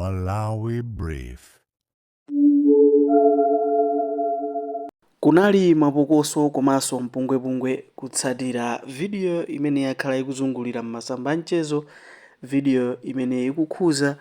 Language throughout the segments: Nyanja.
Malawi Brief. Kunali mapokoso komanso mpungwepungwe kutsatira video imene yakhala ikuzungulira m'masamba a mchezo, video imene ikukhuza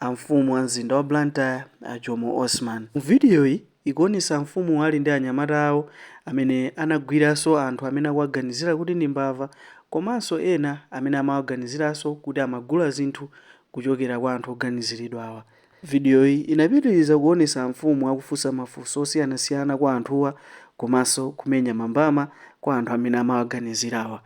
a mfumu a mzinda wa Blantyre a Jomo Osman. Mu vidiyoyi ikuonesa amfumu ali ndi anyamata awo amene anagwiranso anthu amene akuwaganizira kuti ndi mbava komanso ena amene amawaganiziranso kuti amagula zinthu kuchokera kwa anthu oganiziridwawa. Vidiyoyi inapitiriza kuonesa amfumu akufunsa mafunso osiyanasiyana kwa anthuwa komanso kumenya mambama kwa anthu amene amawaganizirawa.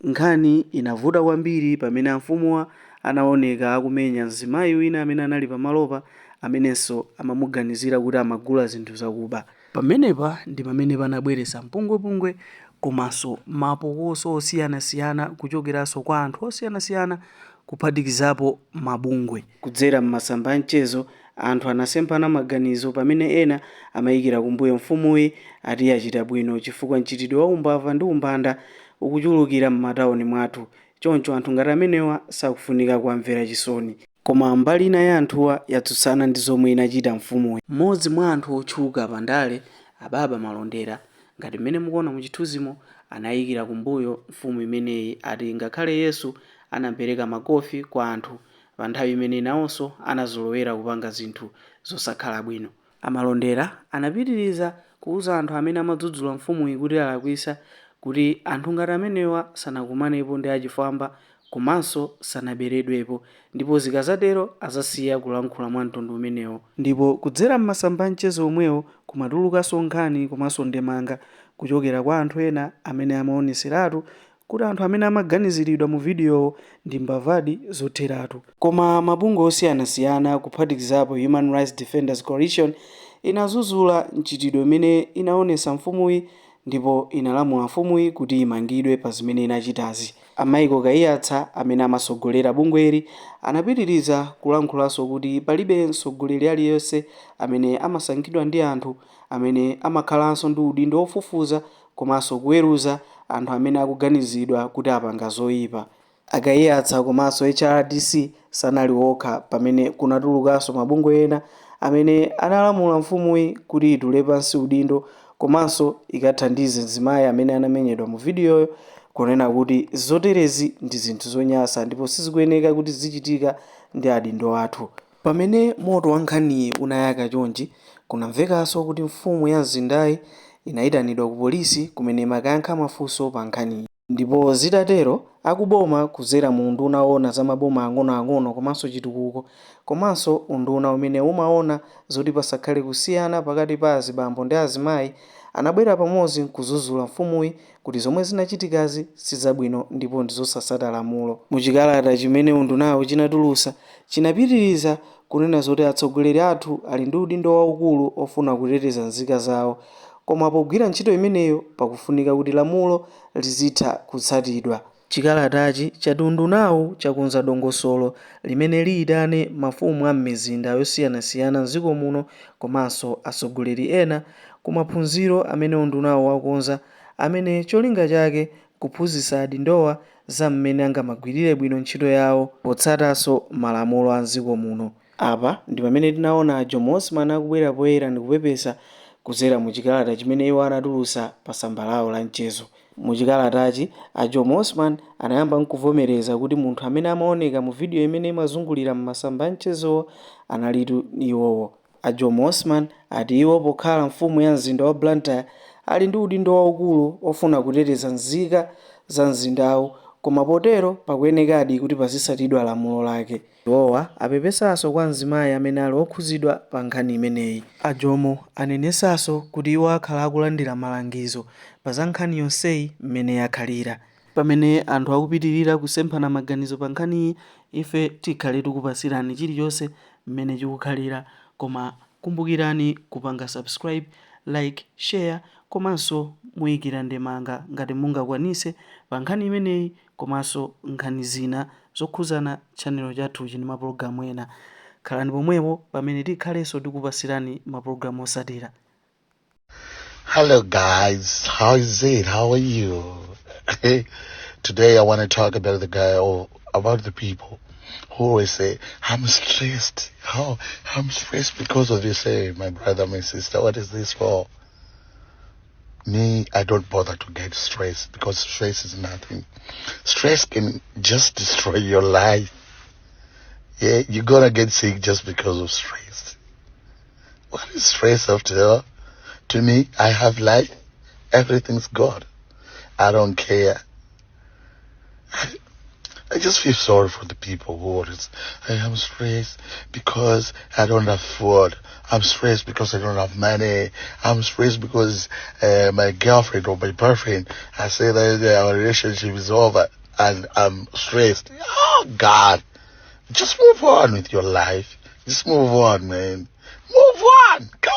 Nkhani inavuta kwambiri pamene amfumuwa anaoneka akumenya mzimayi wina amene anali pamalopa amenenso amamuganizira kuti amagula zinthu zakuba. Pamenepa ndi pamene panabweretsa mpungwepungwe komanso mapokoso osiyanasiyana kuchokeranso kwa anthu osiyanasiyana kuphatikizapo mabungwe. Kudzera m'masamba a mchezo anthu anasemphana maganizo pamene ena amayikira kumbuyo mfumuyi ati yachita bwino chifukwa mchitidwe wa umbava ndi umbanda ukuchulukira m'matawuni mwathu choncho anthu ngati amenewa sakufunika kuwamvera chisoni. Koma mbali ina ya anthuwa yatsutsana ndi zomwe inachita mfumuyi. Mmodzi mwa anthu otchuka pa ndale a Baba Malondera ngati mmene mukuona mu chithunzimo anayikira kumbuyo mfumu imeneyi ati ngakhale Yesu anapereka makofi kwa anthu pa nthawi imene nawonso anazolowera kupanga zinthu zosakhala bwino. A Malondera anapitiriza kuuza anthu amene amadzudzula mfumuyi kuti alakwisa kuti anthu ngati amenewa sanakumanepo ndi achifwamba komanso sanaberedwepo ndipo zikazatero azasiya kulankhula mwa mtundu umenewo. Ndipo kudzera m'masamba a mchezo omwewo kumatulukanso nkhani komanso ndemanga kuchokera kwa anthu ena amene amaoneseratu kuti anthu amene amaganiziridwa mu vidiyowo ndi mbavadi zotheratu. Koma mabungwe osiyanasiyana kuphatikizapo Human Rights Defenders Coalition inazuzula mchitidwe umene inaonesa mfumuyi ndipo inalamula mfumuyi kuti imangidwe pa zimene inachitazi. A Michael Kaiyatsa amene amasogolera bungweli anapitiriza kulankhulanso kuti palibe mtsogoleri aliyense amene amasankhidwa ndi anthu amene amakhalanso ndi udindo ofufuza komanso kuweruza anthu amene akuganizidwa kuti apanga zoyipa. A Kaiyatsa komanso HRDC sanali okha pamene kunatulukanso mabungwe ena amene analamula mfumuyi kuti itule pansi udindo komanso ikathandize mzimayi amene anamenyedwa mu vidiyoyo kunena kuti zoterezi ndi zinthu zonyansa ndipo sizikuyeneka kuti zichitika ndi adindo athu. Pamene moto wa nkhaniyi unayaka chonchi, kunamvekanso kuti mfumu ya mzindayi inayitanidwa ku polisi kumene imakayankha mafunso pa nkhaniyi. Ndipo zitatero, akuboma kudzera mu unduna woona za maboma ang'onoang'ono komanso chitukuko komanso unduna umene umaona zoti pasakhale kusiyana pakati pa azibambo ndi azimayi anabwera pamodzi nkudzudzula mfumuyi kuti zomwe zinachitikazi sizabwino ndipo ndizosasata lamulo. Muchikalata chimene undunawo chinatulutsa chinapitiriza kunena zoti atsogoleri athu ali ndi udindo waukulu ofuna kuteteza nzika zawo koma pogwira ntchito imeneyo pakufunika kuti lamulo lizitha kutsatidwa. Chikalatachi chati undunawu chakonza dongosolo limene liyitane mafumu a m'mizinda yosiyanasiyana mdziko muno komanso atsogoleri ena kumaphunziro amene undunawu wakonza amene cholinga chake kuphunzitsa adindowa za mmene angamagwirire bwino ntchito yawo potsatanso malamulo a mdziko muno. Apa ndi pamene tinaona Jomo Osman akubwera poyera ndikupepesa kudzera mu chikalata chimene iwo anatulutsa pa tsamba lawo la mchezo. Muchikalatachi a Jomo Osman anayamba nkuvomereza kuti munthu amene amaoneka mu video imene imazungulira m'masamba a mchezowo analitu iwowo. A Jomo Osman ati iwo pokhala mfumu ya mzinda wa Blantyre ali ndi udindo waukulu ofuna kuteteza nzika za mzindawu koma potero pakuyenekadi kuti pazitsatidwa lamulo lake. Iwowa apepesanso kwa mzimayi amene ali okhuzidwa pa nkhani imeneyi. A Jomo anenesanso kuti iwo akhala akulandira malangizo pa za nkhani yonseyi mmene yakhalira. Pamene anthu akupitirira kusemphana maganizo pa nkhaniyi ife tikhale tikupasirani chilichonse mmene chikukhalira koma kumbukirani kupanga subscribe, like, share komanso muyikira ndemanga ngati mungakwanise pa nkhani imeneyi komanso nkhani zina zokhuzana channel chathuchi ndi mapulogalamu ena. Khalani pomwepo pamene tikhalenso tikupasirani mapulogalamu osatira. Hello guys, how is it? How are you? Today I want to talk about the guy or about the people who always say, "I'm stressed, Oh, I'm stressed because of this. Hey, my brother, my sister, what is this for? Me, I don't bother to get stressed because stress is nothing. Stress can just destroy your life. Yeah, you're gonna get sick just because of stress. What is stress after all? To me, I have life. Everything's good. I don't care. I just feel sorry for the people who are just, I am stressed because I don't have food. I'm stressed because I don't have money. I'm stressed because my girlfriend or my boyfriend, I say that our relationship is over and I'm stressed. Oh, God. Just move on with your life. Just move on, man. Move on. Come